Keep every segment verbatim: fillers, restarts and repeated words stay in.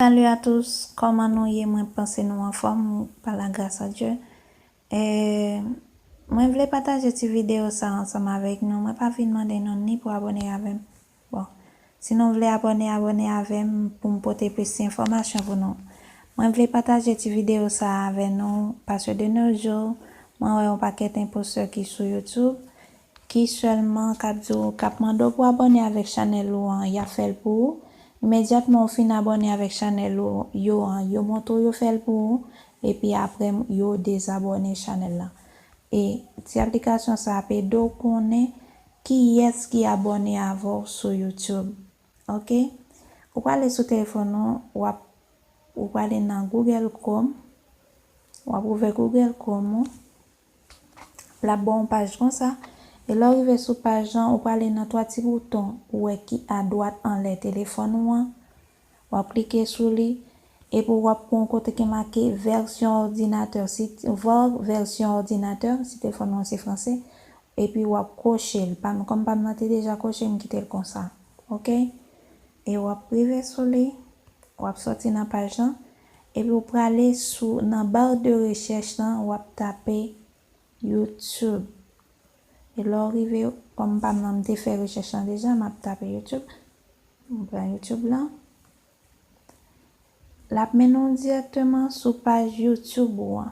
Salut à tous, kòman nou ye? Mwen panse nou anfòm, pa la grâce à Dieu. E, mwen vle pataje ti videyo sa ansanm avèk nou. Mwen pa vin mande nou ni pou abòne avè m. Bon, si nou vle abòne, abòne avè m pou m pote plis ti enfòmasyon pou nou. Mwen vle pataje ti videyo sa avè nou, paske de nos jours, mwen wè yon pakèt enpostè ki sou YouTube, ki sèlman k ap di w, k ap mande w pou abòne avèk chanèl ou an, y ap fè l pou ou. Imedyatman ou fin abòne avèk chanèl ou yo an, yo montre w yo fè l pou ou, epi apre yo dezabòne chanèl la. E ti aplikasyon sa ap ede w konnen kiyès ki abòne avè w sou YouTube. Oke? Ou prale sou telefòn ou, w ap, ou prale nan Google Chrome, w ap ouvè Google Chrome ou, l ap ba w yon paj konsa. E lè w rive sou paj lan, ou prale nan twa ti bouton ou wè ki adwat anlè telefòn ou an. W ap klike sou li, epi w ap pran yon kote ki make version ordinateur, si, voir version ordinateur, si telefòn ou an se franse, epi w ap koche l. Pa m, kòm pa m nan te deja koche, m kite l konsa. Oke? E w ap rive sou li, w ap sòti nan paj lan, epi w prale sou, nan barre de recherche lan, w ap tape YouTube. E lè w rive, kòm pa m nan, m te fè rechèch lan deja, m ap tape YouTube. M pran YouTube lan. L ap mennen w dirèkteman sou paj YouTube ou an.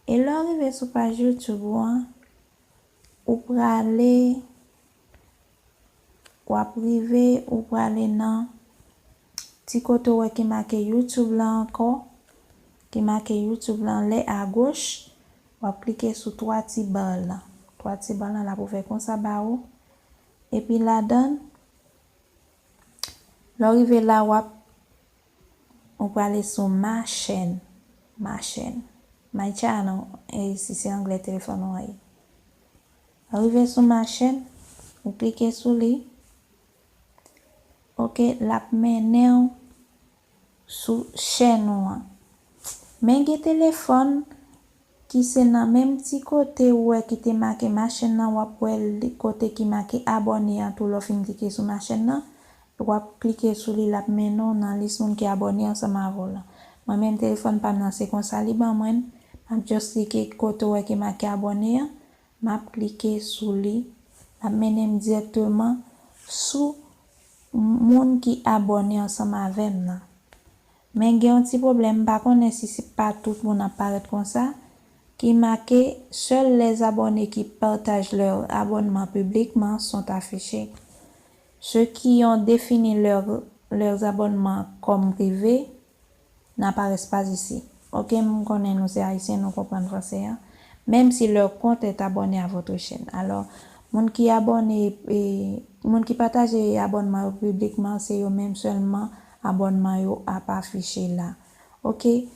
E lè w rive sou paj YouTube ou an, ou prale, w ap rive, ou prale nan ti kote w wè ki make YouTube la ankò, ki make YouTube la anlè agoch, w ap klike sou twa ti ba lan. Twa ti ba lan, l ap ouvè konsa ba ou. Epi ladan l, lè w rive la, w ap, ou prale sou ma chaîne, ma chaîne, my channel, e si se anglè telefòn ou an ye. Rive sou ma chaîne, ou klike sou li. Oke, l ap mennen w sou chèn ou an. Men gen telefòn ki se nan menm ti kote ou wè ki te make ma chaîne nan, w ap wè li kote ki make abòne an tou, lè w fin klike sou ma chaîne nan, w ap klike sou li, l ap mennen w nan lis moun ki abòne ansanm avè w lan. Mwen menm telefòn pa m nan se konsa li ban mwen l, m ap just klike kote w wè ki make abòne an, m ap klike sou li, l ap mennen m dirèkteman sou moun ki abòne ansanm avè m nan. Men gen yon ti pwoblèm, m pa konnen si se pa tout moun ap parèt konsa, ki make: Seuls les abonnés qui partagent leur abonnement publiquement sont affichés. Ceux qui ont défini leur, leurs abonnements comme privés n'apparaissent pas ici. Oke, m konnen nou se Ayisyen, nou konprann franse an. Même si leur compte est abonné à votre chaîne. Alò, moun ki abòne, e, moun ki pataje abònman yo piblikman, se yo menm sèlman abònman yo ap afiche la. Oke?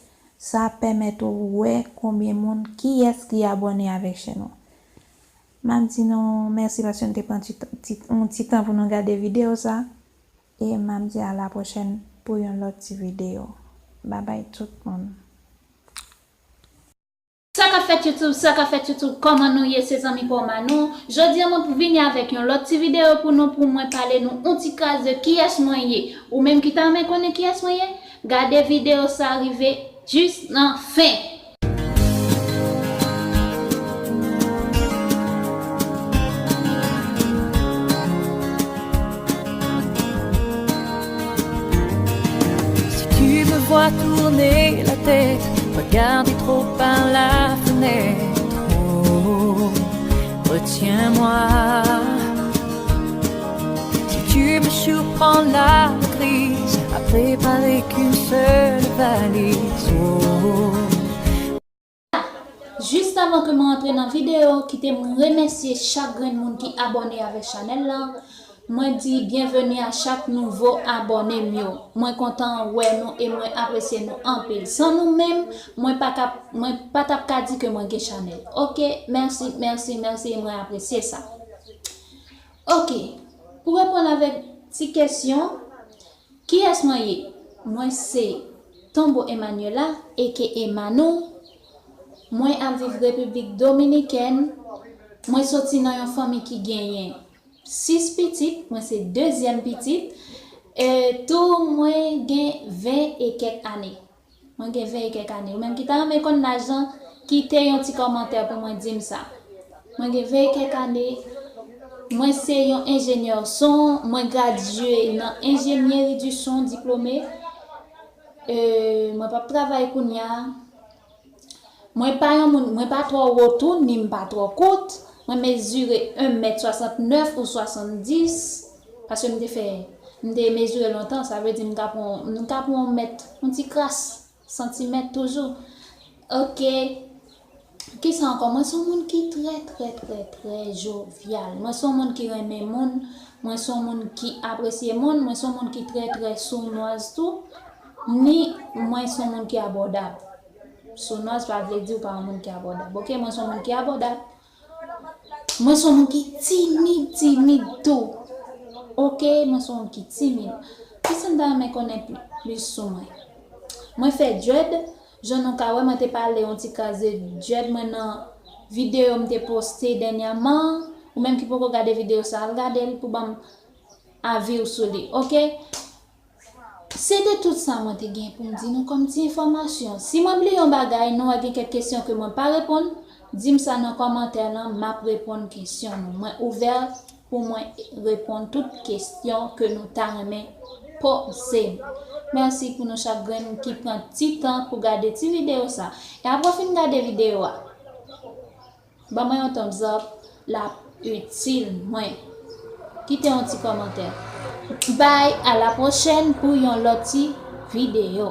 Sa pèmèt ou wè konbyen moun, kiyès ki abòne avèk chèn ou. M ap di nou mèsi paske nou te pran ti, ti, yon ti tan pou nou gade videyo sa. E m ap di a la pwochèn pou yon lòt ti videyo. Babay tout moun. Sa k ap fèt YouTube, sa k ap fèt YouTube, kòman nou ye, se zanmi pa w Manou? Jodi a mwen pou vini avèk yon lòt ti videyo pou nou, pou mwen pale nou yon ti kras de kiyès mwen ye. Ou menm ki ta renmen konnen kiyès mwen ye, gade videyo sa rive jis nan fen. Si tu me vois tourner la tête, regarder trop par la fenêtre, oh, retiens-moi. Si tu me surprends la crise à préparer qu'une seule valise, oh. Jis avan ke mwen antre nan videyo, kite mwen remèsye chak grenn moun ki abòne avèk chanèl la. Mwen di byenveni a chak nouvo abòne m yo. Mwen kontan wè nou e mwen apresye nou anpil. San nou menm, mwen pa ka, mwen pa t ap ka di ke mwen gen chanèl. Oke, mèsi, mèsi, mèsi e mwen apresye sa. Oke, pou reponn avèk ti kesyon, kiyès mwen ye? Mwen se Tombo Emmanuela, aka Manou. Mwen ap viv Repiblik Dominikèn. Mwen soti nan yon fanmi ki genyen sis pitit. Mwen se dezyèm pitit. E tou mwen gen ven e kèk ane. Mwen gen ven e kèk ane. Ou menm ki ta renmen konn laj lan, kite yon ti kòmantè pou mwen, di m sa. Mwen gen ven e kèk ane. Mwen se yon enjenyè son. Mwen gradye nan enjenyeri di son, diplome. E, mwen p ap travay kounye a. Mwen pa yon moun, mwen pa twò wo tou, ni m pa twò kout. Mwen mezire en mèt swasantnèf ou swasanndis, paske m te fè, m te mezire lontan, sa vle di m ka pran, m ka pran yon mèt, yon ti kras, santimèt toujou. Ok. Kisa ankò? Mwen se yon moun ki trè, trè, trè, trè jovyal. Mwen se yon moun ki renmen moun. Mwen se yon moun ki apresye moun. Mwen se yon moun ki trè, trè sounwaz tou. Ni mwen se yon moun ki abòdab. Sounwaz pa vle di w pa yon moun ki abòdab. Ok, mwen se yon moun ki abòdab. Mwen se yon moun ki timid, timid tou. Ok, mwen se yon moun ki timid. Kisa n ta renmen konnen pli-, plis sou mwen? Mwen fè dread, jan nou ka wè, mwen te pale yon ti kras de dread mwen nan videyo m te poste dènyèman. Ou menm ki poko gade videyo sa, al gade l pou ban m avi w sou li, ok? Se te tout sa mwen te gen pou m di nou kòm ti enfòmasyon. Si mwen bliye yon bagay, nou wè gen kèk kesyon ke mwen pa reponn, di m sa nan kòmantè lan, m ap reponn kesyon nou. Mwen ouvè pou mwen reponn tout kesyon ke nou ta renmen poze m. Mèsi pou nou chak grenn ki pran ti tan pou gade ti videyo sa. E apre w fin gade videyo a, ban mwen yon thumbs up, l ap itil mwen. Kite yon ti kòmantè. Bye, a la pwochèn pou yon lòt ti videyo.